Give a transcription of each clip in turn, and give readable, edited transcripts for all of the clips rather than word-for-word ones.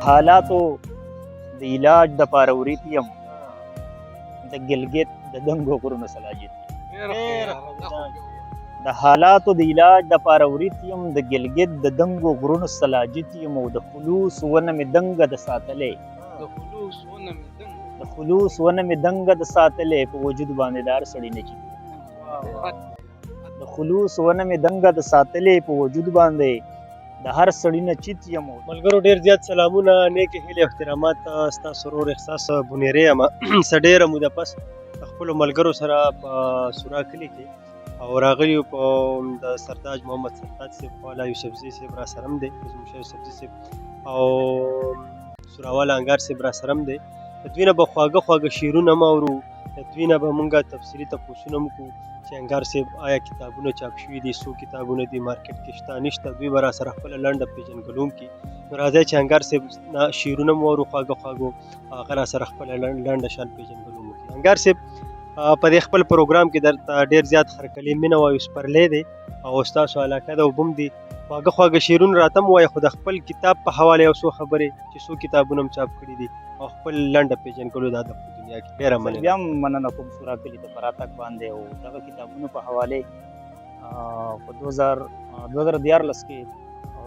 حالاتو د علاج د پاره وریت یم، د ګلګت د دنګو غرونو سلاجت. د حالاتو د علاج د پاره وریت یم، د ګلګت د دنګو غرونو سلاجت یم، او د خلوص ونه مې دنګه د ساتلې، د خلوص ونه مې دنګه د ساتلې، په وجود باندې دار سړی نه چي. د خلوص ونه مې دنګه د ساتلې، په وجود باندې د هر سړي نه چیت یم. ملګرو ډېر زیات سلامونه، نیکې هیلې، احترامات. ستاسو ورور احساس بونیری یم. څه ډېره موده پس خپلو ملګرو سره په سورا کلي کې او راغلي یو، په د سرتاج محمد سرتاج صاحب خواله. یوسفزي صاحب را سره هم دی، زموږ یوسفزي صاحب او سوراواله انګار صاحب را سره هم دی. د دوی نه به خواږه خواږه شعرونه هم اورو، د دوی نه به مونږه تفصیلي تپوسونه هم کوو چې انګار صاحب آیا کتابونه چاپ شوي دي، څو کتابونه دي، مارکیټ کې شته نشته. دوی به را سره خپله لنډه پېژندګلو هم کړي. نو راځئ چې انګار صاحب نه شعرونه هم واورو خواږه خواږه، هغه را سره خپله لنډه شان پېژندګلو هم وکړي. انګار صاحب، په دې خپل پروګرام کې درته ډېر زیات هرکلی، مینه وایو. سپرلی دی او ستاسو علاقه ده، اوبه هم دي. خواږه خواږه شعرونه راته هم ووایه، خو د خپل کتاب په حواله یو څو خبرې چې څو کتابونه هم چاپ کړي دي او خپل لنډه پېژندګلو د ادب په دنیا کې. ډېره مننه. بیا هم مننه کوم سورا کلي ته په راتګ باندې. او دغه کتابونو په حواله، په 2013 کې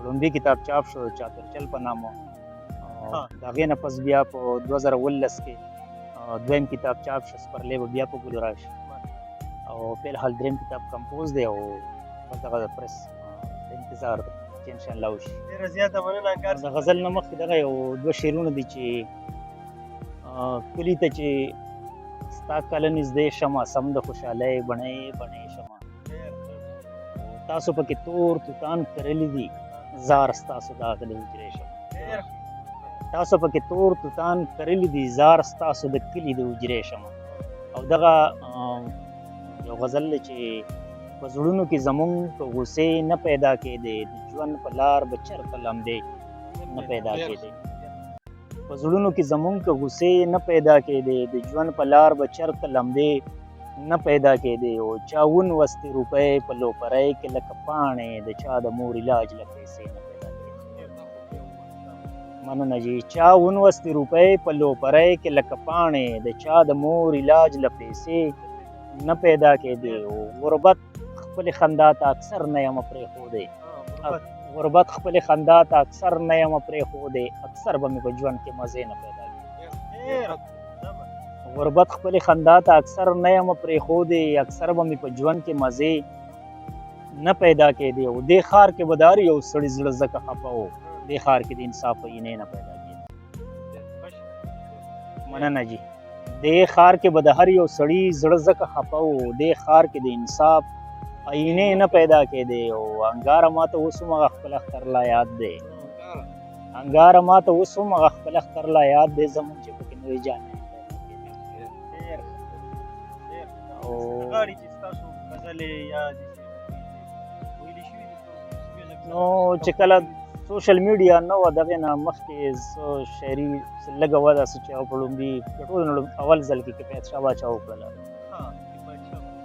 لومړی کتاب چاپ شو، چاپېرچل په نامه. د هغې نه پس بیا په 2017 کې دویم کتاب چاپ شو، سپرلی به بیا په ګلو راشي، او په الحال دریم کتاب کمپوز دی او بس دغه د پرس انتظار دی چې انشاءالله وشي. ډېره زیاته مننه انګار. د غزل نه مخکې دغه یو دوه شعرونه دي چې کلي ته چې ستا کله نږدې شمه، سم د خوشحالۍ بڼې بڼې شمه، تاسو پکې تور توتان کرلي دي، زار ستاسو د اغلې حجرې شمه. تاسو پکې تور توتان کرلي دي، زار ستاسو د کلي د حجرې شمه. او دغه یو غزل دی چې په زړونو کې زمونږ په غصې نه پیدا کېدې، د ژوند په لار به چېرته لمبې نه پیدا کېدې. په زړونو کې زمونږ که غصې نه پیدا کېدې، د ژوند په لار به چېرته لمبې نه پیدا کېدې. او چا ونوستې روپۍ په لوپرۍ کې لکه پاڼې، د چا د مور علاج له پیسې نه پیدا کېدې. مننه جی. چا ونوستې روپۍ په لوپرۍ کې لکه پاڼې، د چا د مور علاج له پیسې نه پیدا کېدې. او غربت خپلې خندا ته اکثر نه یمه پرېښودې، غربت خپلې خندا ته اکثر نه یمه پرېښودې، اکثر به مې په ژوند کې مزې نه پیدا کېدې. غربت خپلې خندا ته اکثر نه یمه پرېښودې، اکثر به مې په ژوند کې مزې نه پیدا کېدې. او دې ښار کې به د هر یو سړي زړه ځکه خفه و، دې ښار کې د انصاف آیینې نه پیدا کېدې. مننه جی. دې ښار کې به د هر یو سړي زړه ځکه خفه و، دې ښار کې د انصاف آیینې نه پیدا کېدې. او انګاره ماته اوس هم هغه خپل اختر لا یاد دی، انګاره ماته اوس هم هغه خپل اختر لا یاد دی، زمونږ چې پکې نوې جامې نه پیدا کېدې. او غاړي چې ستاسو غزلې یا ویلي شوي دي؟ نو چې کله سوشل میډیا نه وه، دغې نه مخکې څه شاعري لږه وه داسې چې هغه په ړومبي د ټولو نه اول ځل کې کفایت شاه باچا وکړله،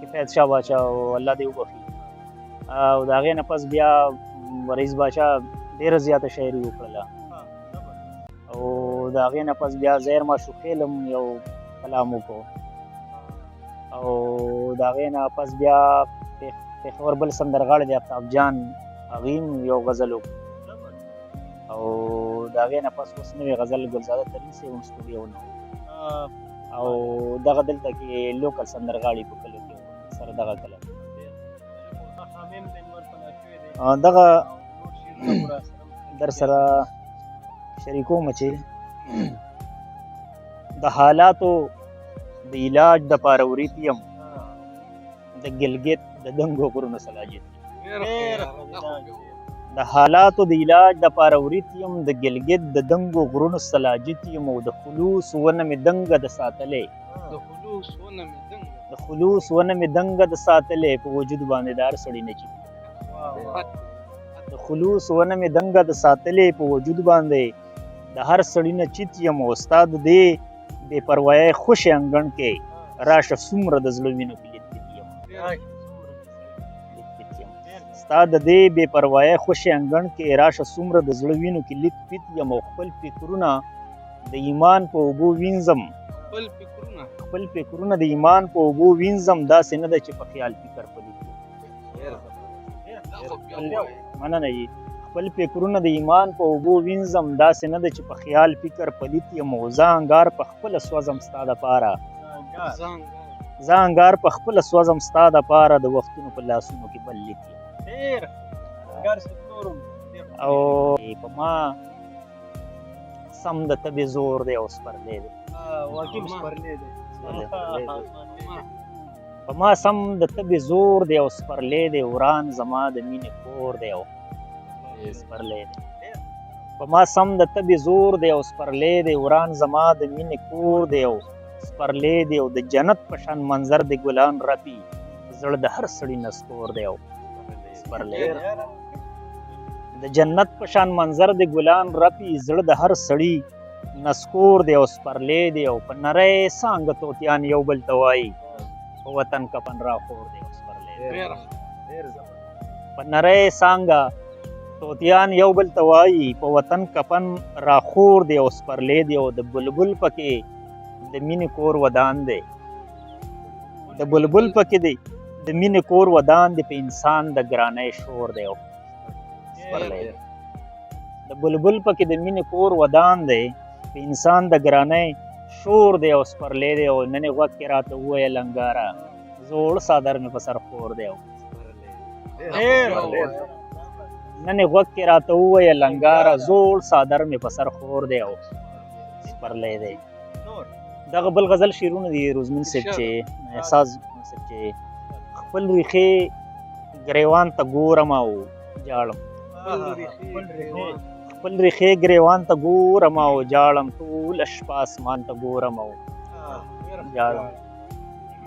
کفایت شاه باچا او الله دې وبخښي. او د هغې نه پس بیا رئیس باچا ډېره زیاته شاعري وکړله، او د هغې نه پس بیا زهیر ماشوخېل هم یو کلام وکړو، او د هغې نه پس بیا پېښور بل سندرغاړی دی افتاب جان، هغې هم یو غزل وکړو، او د هغې نه پس اوس نوی غزل ګلزاده ترین صاحب هم سټوډیو نه، او دغه دلته کې لوکل سندرغاړي په کلو کې سره دغه کلام دغه در سره شریکوم چې د حالاتو د علاج د پاره وریت یم، د ګلګت د دنګو غرونو سلاجت. د حالاتو د علاج د پاره وریت یم، د ګلګت د دنګو غرونو سلاجت یم، او د خلوص ونه مې دنګه د ساتلې، د خلوص ونه مې دنګه د ساتلې، په وجود باندې د هر سړي نه چي. د خلوص ونه مې دنګه د ساتلې، په وجود باندې د هر سړي نه چیت یم، او استاد دې بې پروايۍ خوشې انګڼ کې راشه څومره د زړه وینو کې لیت پیت یم، لیت پیت یم. ستا د دې بې پروايۍ خوشې انګڼ کې راشه څومره د زړه وینو کې لیت پیت یم او خپل فکرونه د ایمان په اوبو وینځم. خپل فکرونه د ایمان په اوبو وینځم، داسې نه ده چې په خیال فکر پلیت یم. مننه یې. خپل فکرونه د ایمان په اوبو وینځم، داسې نه ده چې په خیال فکر پلیت یم. او زه انګار په خپله سوځم ستا دپاره، زه انګار په خپله سوځم ستا دپاره، د وختونو په لاسونو کې بل لیت یم. او په ما سم د تبې زور دی او سپرلی دی. په ما سم د تبې زور دی او سپرلی دی، وران زما د مینې کور دی او سپرلی دی. په ما سم د تبې زور دی او سپرلی دی، وران زما د مینې کور دی او سپرلی دی. او د جنت په شان منظر دی ګلان رپي، زړه د هر سړي نسکور دی او سپرلی دی. د جنت په شان منظر دی ګلان رپي، زړه د هر سړي نسکور دی او سپرلی دی. او په نری څانګه طوطیان یو بل ته وایي، په وطن کفن را خور دی او سپرلی دی. په نری څانګه طوطیان یو بل ته وایي، په وطن کفن را خور دی او سپرلی دی. او د بلبل پکې د مینې کور ودان دی، د بلبل پکې دی د مینې کور ودان دی، په انسان د ګرانۍ شور دی او سپرلی دی. د بلبل پکې د مینې کور ودان دی، په انسان د ګرانۍ شور دی او سپرلی دی. او نن یې غوږ کې راته وویل انګاره، زوړ څادر مې په سر خور دی او نن یې غوږ کې راته وویل انګاره، زوړ څادر مې په سر خور دی او سپرلی دی. دغه بل غزل شعرونه دي روزمن صاحب چې احساس صاحب چې خپل ریښې ګریوان ته ګورم او جاړم، خپل ریښې ګریوان ته ګورم او جاړم، ټوله شپه اسمان ته ګورم او جاړم.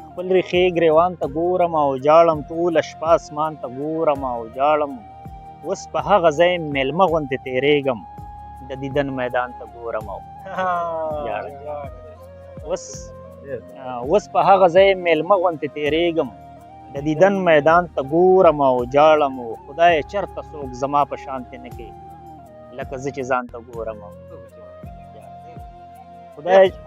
خپل ریښې ګریوان ته ګورم او جاړم، ټوله شپه اسمان ته ګورم او جاړم. اوس په هغه ځای مېلمه غوندې تېرېږم، د دیدن میدان ته ګورم او جاړم. اوس په هغه ځای مېلمه غوندې تېرېږم، د دیدن میدان ته ګورم او جاړم. او خدای چېرته څوک زما په شانتې نه کوي، لکه زه چې ځان ته ګورم.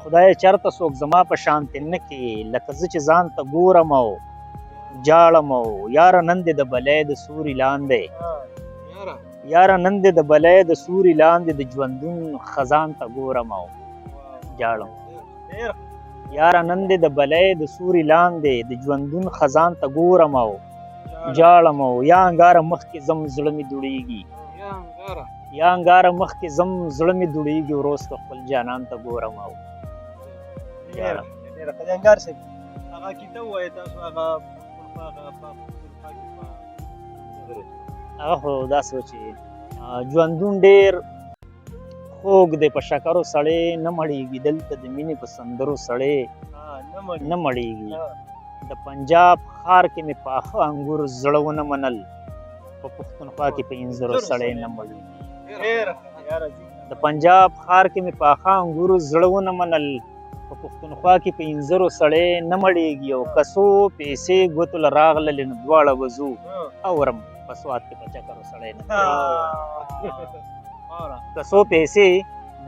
خدای چېرته څوک زما په شانتې نه کوي، لکه زه چې ځان ته ګورم او جاړم. او یاره نن دې د بلۍ د سوري لاندې، یاره نن دې د بلۍ د سوري لاندې، د ژوندون خزان ته ګورم او جاړم. یاره نن دې د بلۍ د سوري لاندې، د ژوندون خزان ته ګورم او جاړم. او یا انګاره مخکې ځم زړه مې دوړېږي، یا انګاره مخکې ځم زړه مې دوړېږي، وروسته خپل جانان ته ګورم او جاړم. انګار صاحب هغه کیته ووایه تاسو، هغه هغه خو داسې و چې ژوندون ډېر خوږ دی، په شکرو سړی نه مړېږي، دلته د مینې په سندرو سړی نه مړېږي. د پنجاب ښار کې مې پاخه انګور زړه ونه منل، په پښتونخوا کې په انځرو سړی نه مړېږي. د پنجاب ښار کې مې پاخه انګور زړه ونه منل، په پښتونخوا کې په انځرو سړی نه مړېږي. او که څو پیسې ګوتو له راغللې نو دواړه به ځو، اورم په سوات کې په چکرو سړی نه مړېږي. که څو پیسې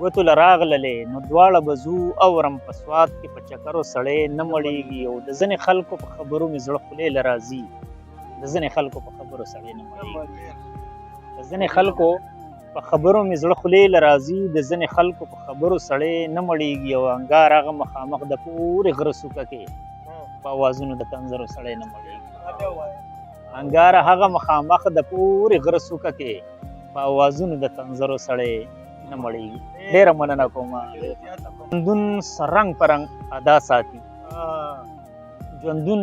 ګوتو له راغللې نو دواړه به ځو، اورم په سوات کې په چکرو سړی نه مړېږي. او د ځینې خلکو په خبرو مې زړه خولې له راځي، د ځینې خلکو په خبرو سړی نه مړېږي. د ځینې خلکو په خبرو مې زړه خولې له راځي، د ځینې خلکو په خبرو سړی نه مړېږي. او انګار هغه مخامخ د پورې غره څوکه کې په اوازونو د تنظرو سړی نه مړېږي. انګار هغه مخامخ د پورې غره څوکه کې په اوازونو د تنظرو سړی نه مړېږي. ډېره مننه کوم. ژوندون سرنګ په رنګ ادا ساتي، ژوندون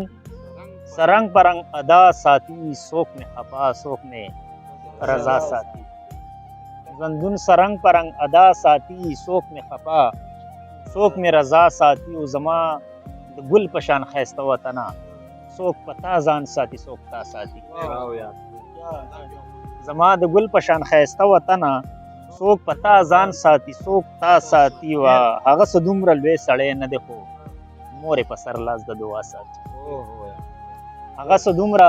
سرنګ په رنګ ادا ساتي، څوک مې خفا څوک مې رضا ساتي. ژوندون سرنګ په رنګ ادا ساتي، څوک مې خفا څوک مې رضا ساتي. او زما د ګل په شان ښایسته وطنه، څوک په تا ځان ساتي څوک تا ساتي. زما د ګل په شان ښایسته وطنه، څوک په تا ځان ساتي څوک تا ساتي. وا هغه څه دومره لوی سړی نه دی، خو مور یې په سر لاس د دعا ساتي. هغه څه دومره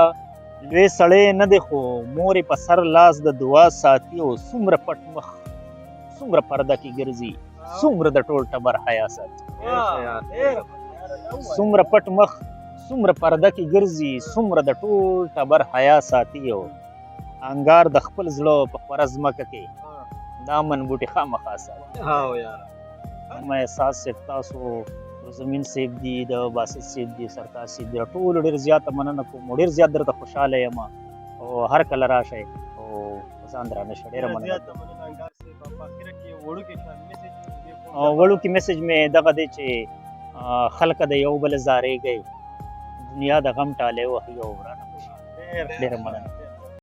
لوی سړی نه دی خو مور یې په سر لاس د دعا ساتي، او څومره پټ مخ څومره پرده کې ګرځي، څومره د ټول ټبر حیا ساتي. څومره پټ مخ څومره پرده کې ګرځي، څومره د ټول ټبر حیا ساتي، او انګار د خپل زړه په خوره ځمکه کې دا من بوټي خامخا ساتي. ما احساس صاحب، تاسو زمین صاحب دي، د باسط صاحب دي، سرتاج صاحب دي، ټولو ډېر زیاته مننه کوم، ډېر زیات درته خوشحاله یم، او هر کله راشئ او ځان درانه شه. ډېره مننه. او وړوکی میسج مې دغه دی چې خلک د یو بل زارېږئ، دنیا د غم ټالې وهي او ورانه شي. ډېره مننه.